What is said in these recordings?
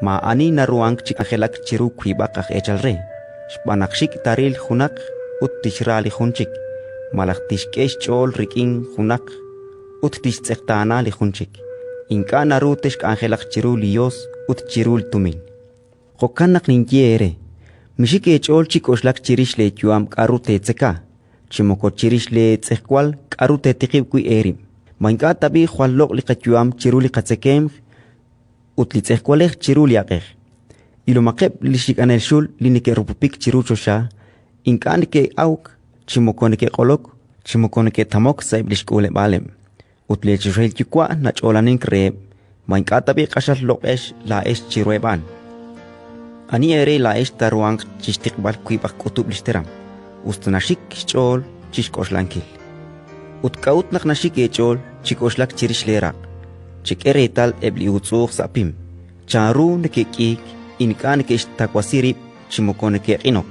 Maa'ani naruhank chi k'anjelak chiru wiib'aq aj eechal re, xb'aan naq xik' taaril junaq ut tixra li jun chik, malaj tixk'e xch'ool rik'in junaq ut tixtz'eqtaana li jun chik. Ink'a' naru texk'anjelaq chiru li Yos ut chiru li tumin. Jo'kan naq ninye eere: mixik eech'ool chi k'oxlak chirix leeyu'am k'aru teetzeka, chi moko chirix leetz'ejwal k'aru teetiqib' wi' eerib'. Ma ink'a' tab'i' jwal loq' li qayu'am chiru li qatzekemq ut li tz'ejwalej chiru li aq'ej? Ilomaqeb' li xik'anel xul li neke'rupupik chiru choxa: ink'a' neke'awk chi moko neke'q'olok chi moko neke'tamok sa'eb' li xk'uuleb'aaleb', ut leechoxahil Yuwa' nach'oolanink reheb'. Ma ink'a' tab'i' q'axal loq'ex laa'ex chiruheb' a'an? Ani eere laa'ex taaruhanq chi xtiqb'al wiib'aq k'utub' li xteram, us ta naxik xch'ool chi xk'oxlankil? Ut k'a'ut naq naxik eech'ool chi k'oxlak chirix leeraq'? Chek'e reetal eb' li uutz'u'uj sa' pim, chanru neke'k'iik, ink'a' neke'xtawasi rib' chi moko neke'q'inok.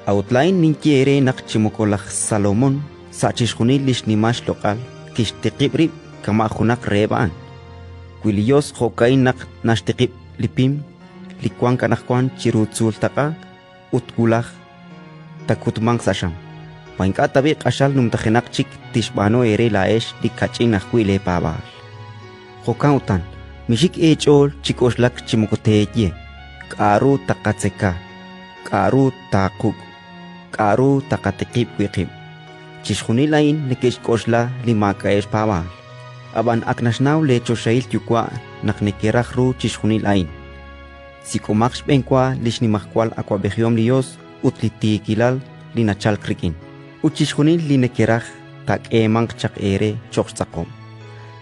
A'ut laa'in ninye eere naq chi moko laj Salomón sa' chixjunil li xnimal xloq'al kixtiqib' rib' kama' junaq reheb' a'an. Wi li Yos jo'ka'in naq naxtiqib' li pim li wank anaqwan chiru tzuultaq'a ut wulaj taakutmanq sa' xam, ma ink'a' tab'i' q'axal numtajenaq chik tixb'aanu eere laa'ex li kach'in ajwi' leepaab'aal? Jo'kan utan, mixik eech'ool chi k'oxlak chi moko teeye: «K'aru taqatzeka? K'aru taaquk'? K'aru taqatiqib' wi' qib'?» Chixjunil a'in neke'xk'oxla li maak'a'eb' xpaab'aal. Ab'an ak naxnaw leechoxahil Yuwa' naq nekeraj ru chixjunil a'in. Sik'omaq xb'enwa li xnimajwal awab'ejihom li Yos ut li tiikilal li nachalk rik'in, ut chixjunil li nekeraj taak'eemanq chaq eere cho'q xtz'aqob'.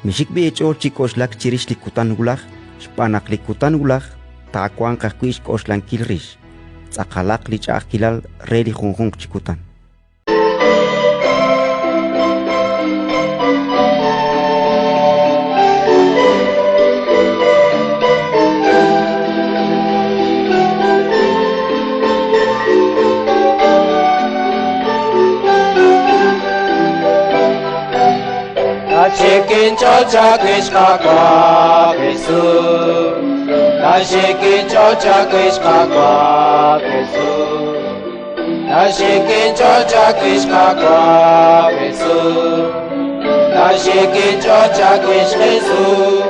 Mixik b'i' eech'ool chi k'oxlak chirix li kutan wulaj, xb'aan naq li kutan wulaj taawanq ajwi' xk'oxlankil rix. Tz'aqalaq li ch'a'ajkilal re li junjunq chi kutan. Naxikinch'ochakixqakwa Jesus, Naxikinch'ochakixqakwa Jesus, Naxikinch'ochakixqakwa Jesus, Naxikinch'ochakix Jesus,